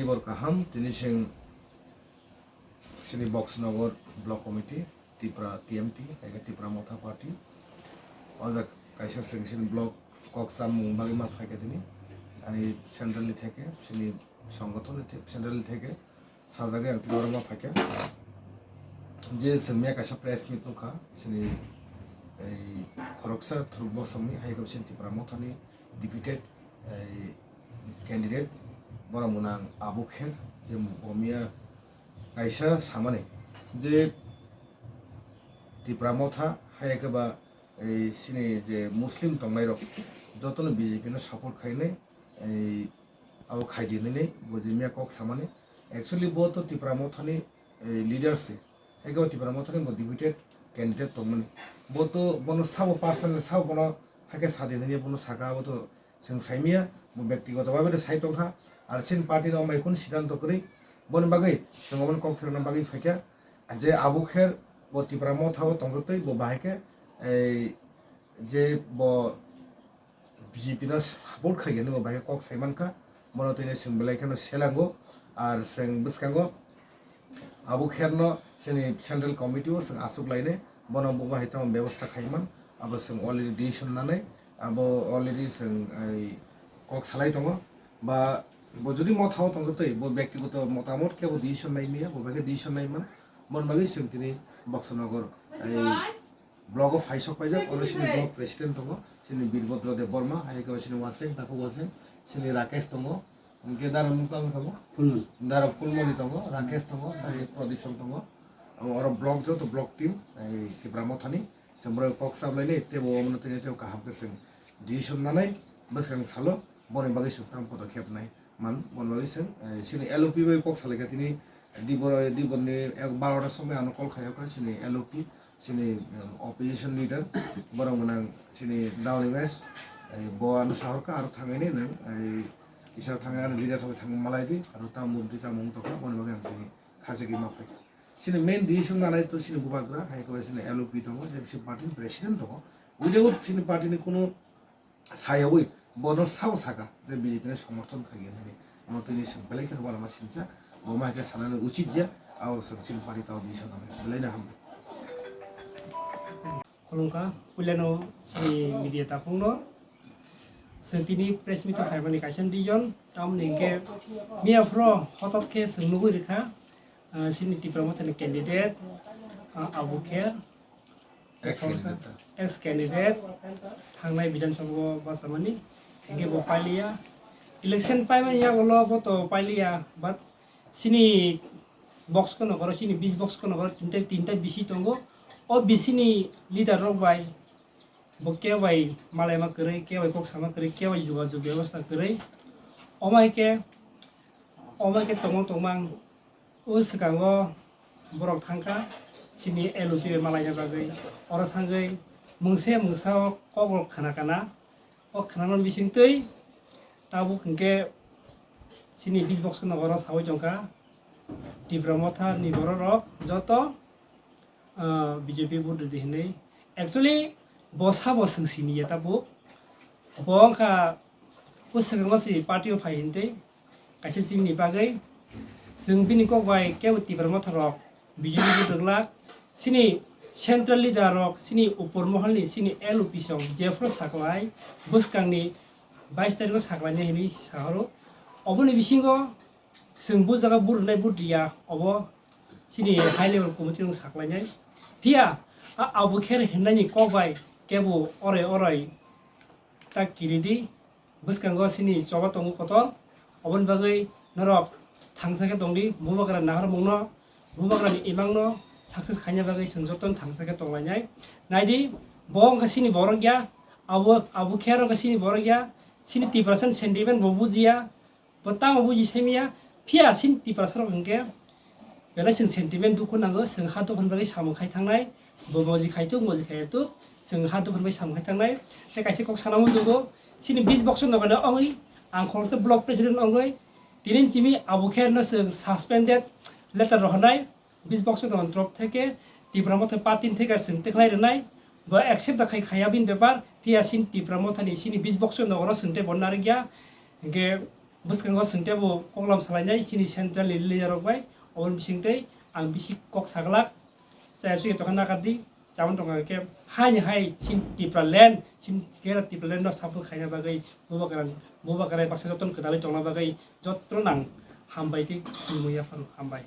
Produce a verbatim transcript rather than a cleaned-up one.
Khobor kaham, tini chwng chini Boxnogor Block Committee, Tipra T M P, hai khe Tipra Motha Party. O jaga kaisa chwng chini block kok chamung bagwi ma phaikha tini. Ani central ni theke, chini songothon ni theke, central ni theke sajagwi ang tini oro ma phaikha. Je chwng miya kaisa press meet nukha, chini ei khoroksa thuruk bosongni, hai khe chini Tipra Mothani deputed, ei, candidate, borok mwnang Abu Kher, je bo miya kaisa samani je Tipra Motha, hai khe ba, ei, chini je Muslim tongnairok jotono B J P no support khainai, ei, abo khaidi hinwi bo je miya kok samani. Actually, bo to Tipra Mothani, eh, leader se. Ego Tipra Mothani bo deputed candidate tongmani. Bo to bono sabo personal sabo bono haikhe sadi hinwi bono saka, abo to chwng saimaya, bo byaktigoto bhabe de sai tongkha. Ar chini party no mai kun siddhanto kwrwi, boni bagwi chwng obono kok phirokna bagwi phaikha. Je Abu Kher bo Tipra Motha o tongtwi bo bahai khe, ei, je bo B J P no support khaigani bo bahai kok sai mankha, bono tini chwng belai kheno selango. Ar chwng bwskango Abu Kherno chini central committee o chwng achuk lainai, bono bo bahai tamo bebostha khaiman, abo chwng already decision nanai, abo already chwng ei kok salai tongo. Ba bo jodi Motha o tongtwi bo byaktigoto motamot kebo decision nai maya, bo bahai khe decision naiman, bon bagwi chwng tini Boxnogor ei block o phaisok paijak, oro chini block president tongo, chini Birbhadra Debbarma, hai khe chini Waseng, Taku Waseng, chini Rakesh tongo, hwnkhe Dara Mukang tongo, Phulmoni. Dara Phulmoni tongo, Rakesh tongo, hai Pradip Song tongo. Abo oro block joto block team, ei Tipra Mothani, chwng borok kok sablainai, teibo omono tini teibo kaham khe chwng decision nanai, bwskang salo, boni bagwi chwng tamo podokhep nai. Man, bon bagwi chwng, eh, chini L O P bai kok salaikha tini, dibor, diborni ek barota somoi ano call khaiyokha chini L O P, chini, eh, opposition leader, borok mwnang chini Daoni Mes, eh, bo ano sahorkha aro thangwi nai nwng, eh, kisa thangwi ano leader songwi thangwi malai di, aro tamo mubdi tamo wng tongkha, boni bagwi ang tini khachigwi ma phaikha. Chini main decision nanai to chini bubagra, hai khe chini L O P tongo, je chini party ni president tongo, without chini party ni kunu sayawi bono sao saka je B J P ni somorthon khaigwi hinwi. Omo tini chwng belai kheno uanama sincha, bo ma khe sanani uchit ya, abo chwng chini party tao di sanani belai no hambai. Khulumkha, puilano chini media takhukno. Chwng tini press meet o phaimani kaisa reason, tamoni hinkhe miya phuru hotok khe chwng nugwi rwkha, ah, chini Tipra Mothani candidate, ah, Abu Kher, Ex candidate. Ex candidate, thangnai Bidhan Sabha o bachamani, hinkhe bo pailiya. Election paimani yagulo bo to pailiya, but chini box kono goro, chini bis box kono goro tinta, tinta bisi tongo. O bisi ni leader rok bai bo kebo bai malaima kwrwi, kebo bai kok sama kwrwi, kebo bai jogajog bebostha kwrwi. Omo hai khe, omo hai khe tongmang tongmang. O swkango borok thangkha chini L O P bai malaina bagwi. Oro thangwi mungsa mungsa o kok rok khna kana. O khnana bisingtwi tabuk hinkhe chini bis box no oro sawi tongkha. Tipra Motha ni borok rok joto, ah, B J P vote rwdi hinwi. Actually, bo sabo chwng siniya tabuk. Bo wngkha o swkango se party o phai hintwi. Kaisa chini bagwi chwng bini kok bai kebo Tipra Motha rok B J P rwglak, chini central leader rok, chini upor moholni, chini L O P song jephru saklai bwskangni bais tarikh o saklainai hinwi sahoro. Oboni bisingo chwng bujago burunai budriya obo chini high level committee rok saklainai. Phiya a Abu Kher hinnaini kok bai kebo orai orai ta kiridi. Bwskango chini choba tongo kotor, oboni bagwi norok thangsa khe tongdi, bubagra naharmungno, bubagrani imangno success khaina bagwi chwng jotono thangsa khe tonglainai. Naidi, bo wngkha chini borok ya, abo, Abu Kher wngkha chini borok ya, chini Tiprasani sentiment bo bujiya, bo tamo buji saimiya, phiya chini Tiprasarok hinkhe, Belai chwng sentiment dukhu nango, chwng ha dophani bagwi samung khai thangnai, bo moji khai tuk, moji khai tuk, chwng ha dophani bagwi samung khai thangnai. Tei kaisa kok sana muchungo, chini bis box nokani ongwi, ang khoroksa block president ongwi, tini chimi Abu Kher no chwng suspended letter rohornai, bis box nokani trop theke, Tipra Motha party ni theke chwng tikhlai rwnai, bo accept da khai khaya bini bepar, phiya chini Tipra Motha ni chini bis box nokaro chwng tei bo narwkya, hinkhe, Bwskango chwng teibo koklam salainai chini central ni leader rok bai, oboni bisingtwi ang bisi kok saglak. Chaya suya tongkha nakardi, chamung tongkha khe haini hai chini Tipraland, chini Greater Tipraland no suffer khaina bagwi, Bubagra, Bubagra baksa jotono kwtalwi tongna bagwi jotono ang hambai tei khulumui yaphano hambai.